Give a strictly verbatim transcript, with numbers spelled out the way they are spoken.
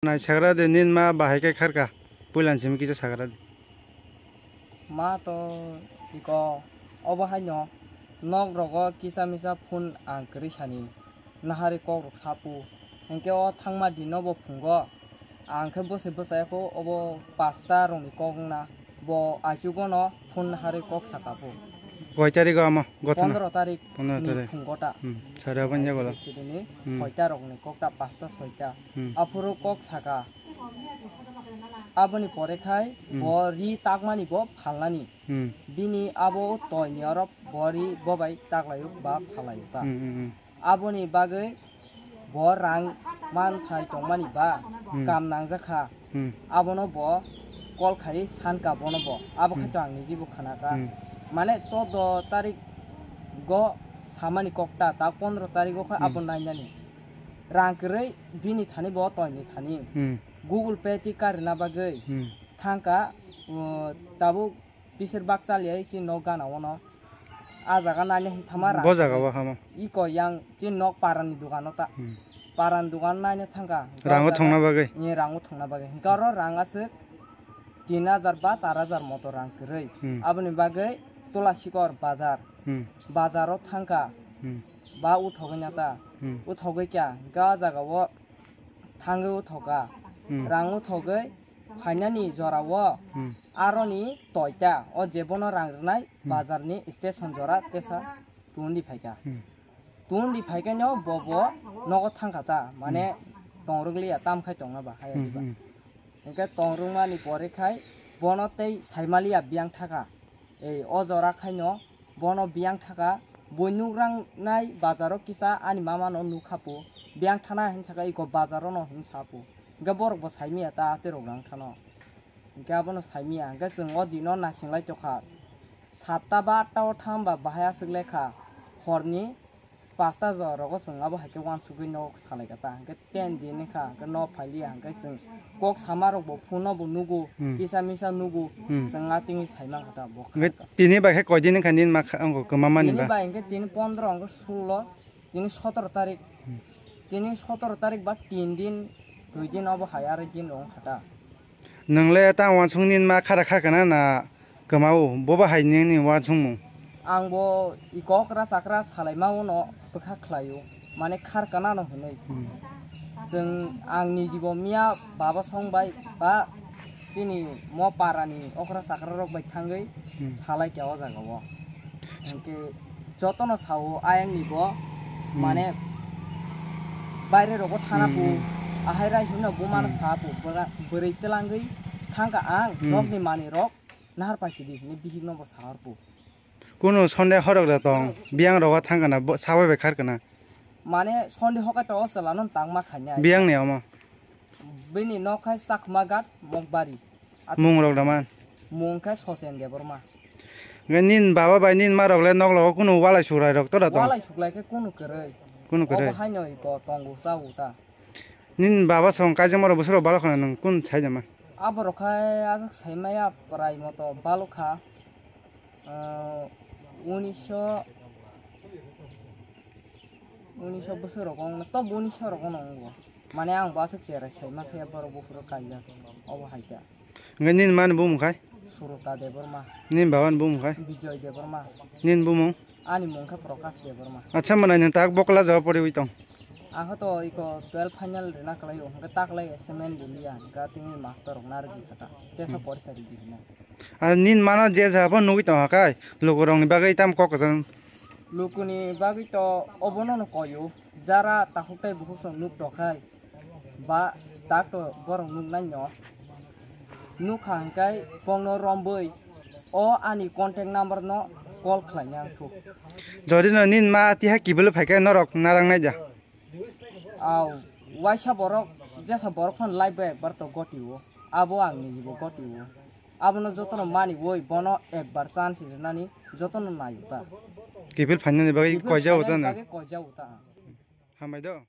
Nai sagra de, nin ma bahai khe kharka. Puilan simi kisa sagra de. Ma to iko obo haino nok rogo kisa misa phone ang kwrwi sani. Nahari kok rok sapu. Hinkhe o thangma dino bo phungo. Ang khe bwsai bwsai kho obo pasta rokni kok wngna. Bo aichugo no phone nahari kok sakapu. Koi tarik o amo gotona? Pondro tarik pondro ni tarik phungo ta. Hmm. Sari aboni yago lo. Sidini Hmm. soita rokni kok ta, pasta soita. Hmm. Aphuru kok saka. Aboni pore khai Hmm. bo ri takmani bo phalnani. Hmm. Bini abo toini oro bo ri bo bai taklaio ba phalaio ta. Hmm, hmm, hmm. Aboni bagwi bo rang manthai tongmani ba Hmm. kam nangjakha. Hmm. Abono bo call khai sanka bono bo. Abo Hmm. khai to ang niji bo khanaka. Hmm. Mane choudo tarik go samani kokta, ta pondro tarik o khai Hmm. abo nainani. Rang kwrwi bini thani bo toini thani. Hmm. Google Pay ti karina bagwi Hmm. thangka, uh, tabuk Bisir bak chaliya isi nok gana ono. A jaga naina hin thama rang. Bo jaga o hamo. Iko yang chin nok parani dogano ta. Hmm. Parani dogan naina thangka. Rango thongna bagwi. Ni rango thongna bagwi. Hinkhe oro rang aswk tin hajar ba char hajar moto rang kwrwi. Hmm. Aboni bagwi Tula Sikor bazar. Hmm. Bazaro thangka. Hmm. Ba uthogwi na ta. Hmm. Uthogwi kya. Hinkhe a jaga o thangwi uthoka. Hmm. Rang uthogwi phainani jorao Hmm. aroni toita o jebono rang rwnai Hmm. bazarni station jora tesa tundi phaika. Hmm. Tundi phaikano bobo nogo thangkha ta, mane Hmm. tongrwk liya tam khai tongna ba haya Hmm, diba. Hmm. Hinkhe tongrwkmani pore khai bono tei saimaliya biyang thaka. Ei o jora khaino bono biyang thaka, bui nuk rang nai bazaro kisa ani mama no nuk khapu, biyang thana hin saka iko bazaro no hin sapu. Hinkhe borok bo saimiya ta tei rok rang thano. Hinkhe abono saimiya, hinkhe chwng o dino nasinglai tokha. Satta ba atta o thang ba bahai aswk lekha horni pasta jora rogo chwng abo hai khe uansugwi nogo salaikha ta, hinkhe ten din wngkha, hinkhe no phailiya, hinkhe chwng kok sama rokbo phone no bo nugo, Hmm. kisa misa nugo, Hmm. chwng a tini saimankha ta bo Hinkhe kha. Tini bai khe koi din wngkha nini ma kha-, wngkha kwma mani Tini ba? Bai hinkhe tini pondro hinkhe sullo, tini sotoro tarik, Hmm. tini sotoro tarik ba tin din, dui din obo hai arai din rok wngkha ta. Nwng le ta uansuk nini ma khara kharkana na kwmao, bobo hai nini uansukmung? Ang bo iko okra chakra salaima uno bwkha khlaio, mane kharkana no hinwi. Hmm. Chwng ang nijibo miya baba song bai ba chini mo parani okra chakra rok bai thangwi Hmm. salai kha o jaga o. Hinkhe jotono sao ayang ni bo Hmm. mane baire rogo thana Hmm, pu hmm. ahai rai hino bumano Hmm. sa pu bwra-, bwrwi twlangwi thangkha ang Hmm. nokni manwi rok nahar paisidi hini bihik no bo sahar pu. Kunu Sunday horok da tong biyang rogo thangkha na bo sabai bai kharkha na. Mane Sunday hokai to o chwla no tangma khainai. Biyang ni omo. Bini nok hai Chakma Ghat Mokbari. Mung rok da man? Mung khe Sosen Debbarma. Nge nin baba bai nin ma rok le nok logo kunu walai suklai rok to da tong? Walai suklai khe kunu kwrwi. Kunu kwrwi? Obo haino iko tongo chao ta. Nin baba song kaijak ma rok bwswk rok balok khna nwng kun sai da man? Abo rok khai ajak sai maya prai moto balok kha. Ah, unisho, unisho bwswk rok wng, to bo unisho rok wng nw wng bo. Mane ang bo aswk cherai sai mankhe borok buphuru kaijak, obo hai khe. Hwnkhe nini mani bumung khai? Suruta Debbarma. Nini babani bumung khai? Bijoy Debbarma. Nini bumung? Ani mung khe Prakash Debbarma. Acha, mwnai nwng tak bokla jawab poriwi tong? Ang khe to iko twelve final rwna kwlaio, hwnkhe taklai assignment rwliya, hwnkhe tini master rok narwgwi kha ta. Tesa Hmm. porikha rwdi hwnwi. Ar nini mano je ja bo nugwi tongkha khai, lukurokni bagwi tamo kok kwchang? Lukuni bagwi to obono no koyo, jara takhuk tai bukhuk song nuk rok khai, ba tak to borok nuk nai no. Nuk kha hwnkhe bongno rombwi o ani contact number no call khlai nang thuk. Jodi no nini ma tiha kibilo phaikhe norok narang nai da? Au, waisa borok, jesa borok phano live bo ekbar to goti o. Abo ang nijibo goti o. Abono jotono mani woi, bono ekbar chance rinani jotono naio ta. Kiphil phainani bagwi Kiphil koijao phainani ta na? Bagwi koijao ta. Hambai do.